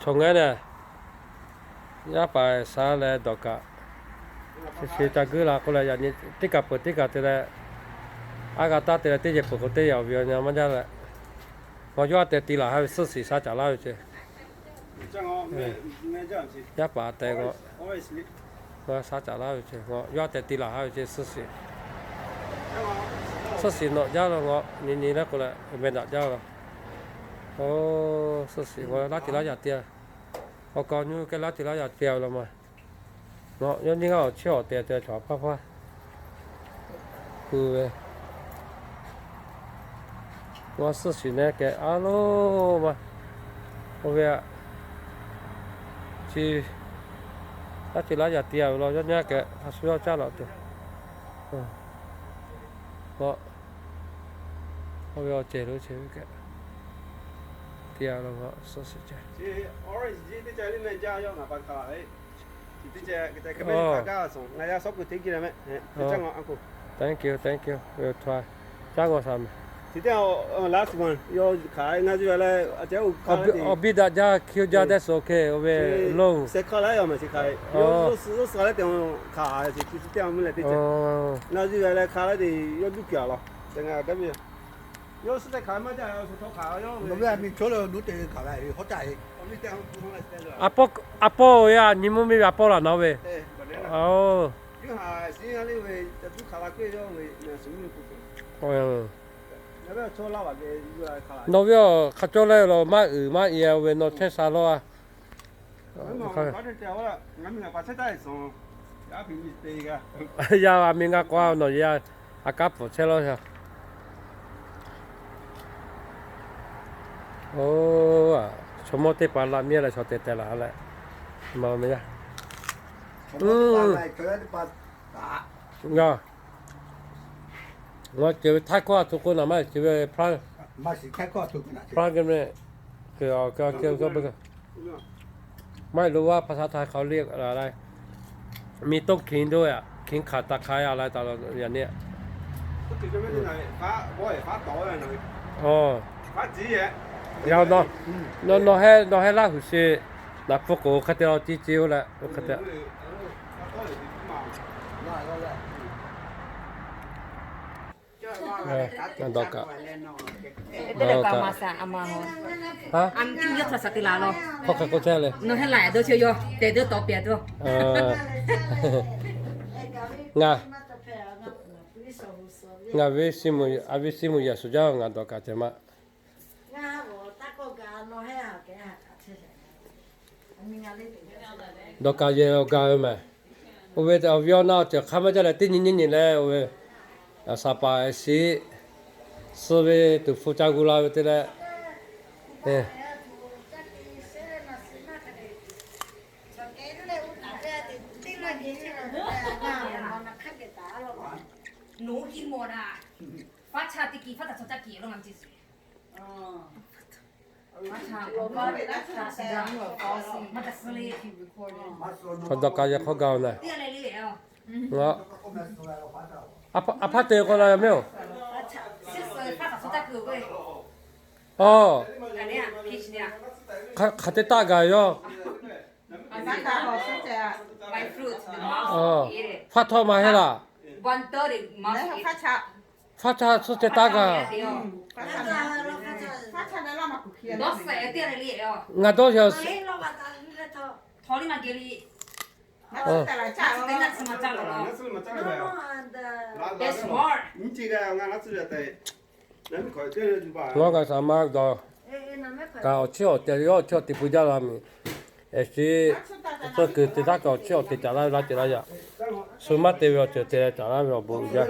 Hk'aw ngaˬ nehˬ, yaˇ paˍ shaˍ leh dawˬ kaꞈ, chi ca guiˇ la k'oˆ leh, yaꞈ nyi teˇ kaˬ peuˬ teˇ kaˬ te leh, a g'a taˇ te leh teˇ yehˬ peuˬ k'o teˇ yehˬ awˬ ve awˬ nyi maˇ jaˇ leh, k'aw yawˇ a teh ti laˬ haˉ ve suhˉ shiˍ shaˉ caˍ laˇ ve ce. Yaˇ paˍ tehꞈ k'o, a shaˉ caˍ laˇ ve ce. K'aw yawˇ a teh ti laˬ haˉ ve ce suhˉ shiˍ. Suhˉ shiˍ nawꞈ jaˇ la k'o, nyi nyi leh k'oˆ leh meh daꞈ jaˇ la. Oˇ, suhˉ shiˍ k'o laˇ te laˇ yaꞈ te a. Awˬ kaˍ awˬ nu kehˬ laˇ te laˇ yaꞈ te a ve la ma. Nawˬ yawˇ nyiˇ g'aˇ awˬ chiˇ awˬ te te chaw hpaˇ hpaˇ hui ve. Ngaˬ suhˉ shiˍ nehˬ kehˬ a loˉ ma. Oˇ ve a, chi laˇ te laˇ yaꞈ te a ve la, yawˇ nyiˇ g'aˇ kehˬ a shu yawˇ caˇ laꞈ te. Oˇ ve awˬ cehˬ lo ce ve kehˬ te a la ma suhˉ shiˍ ce. Thank you, thank you. Caˇ ngaw shaˍ mehˬ. Awˬ biˇ daꞈ jaˇ, hkiˇ jaˇ, that's okay. Oˇ ve loˇ. A pawˇ, a pawˇ oˇ yaˇ nyi mvuhˇ miˇ ve a pawˇ laˬ nawˬ ve. Oˇ, nawˬ ve awˬ hk'a cawˇ leh lo maˇ uiˍ maˇ i a ve nawˬ chehˇ sha law a. Yaˇ a miˇ ngaˇ k'awꞈ nawˬ yaˇ a kanˉ pfuhˍ chehˇ law a. Oˇ, chaw mawˇ teˇ hpaˍ laꞈ miˇ leh chaw te teh laˬ leh, ma me yaˇ. Ngaˬ, ngaˬ ceuˬ ve Htaiˇ hkawˇ a htoꞈ k'oˆ naˍ maˇ ceuˬ ve, ไม่รู้ว่าภาษาไทยเขาเรียกอะไร มีต้มขิงด้วยอะ ขิงข่าตะไคร้อะไรต่ออย่างเนี้ย อ๋อ nawˬ, nawˬ heh, nawˬ heh laˇ huˍ sheˍ, naˍ pfuhˇ k'oˍ hk'e te la ciˇ ciˇ oˇ leh hk'e te. Ngaˬ dawˬ kaꞈ, hk'aw hk'e k'oˆ chehˇ le. Ngaˬ, ngaˬ ve, a ve Siˉmonˍ yehˬ shuˍ jaˇ ngaˬ dawˬ kaꞈ ceh ma. Dawˬ kaꞈ yehˬ awˬ gaˬ ve mehˬ. Oˇ ve awˬ viˉ awˬ naˆ ceuˬ hk'a maˇ jaˇ leh teˇ nyi nyiˇ nyi leh oˇ ve, saˍ paˍ shiˍ, suh ve tuˬ hpu ca gu la ve te leh, hk'aw dawˬ kaꞈ yehˬ hk'aw gaˬ-oˬ naˍ. A hpaˇ te k'o la mehˍ-oˬ. Aˬ, hk'aˬ te taˆ gaˬ yawˇ. Faˇ htawˇ ma heˆ laˇ. Faˇ htaˇ suhˉ ceh taˇ gaˬ. Ngaˬ dawˇ Ngaˬ hui ngaˬ shaˍ ma dawˬ kaꞈ awˬ chiˇ awˬ te, yawˇ awˬ chiˇ awˬ te pui jaˇ la miˬ. Eˬ, chi tcuh kuiˬ te taˇ kaꞈ awˬ chiˇ awˬ te caˍ laˇ ve laˇ ceh laˇ yaꞈ. Shu maˇ te ve awˬ ceuˬ te leh caˍ laˇ ve awˬ bon uiˍ jaˇ.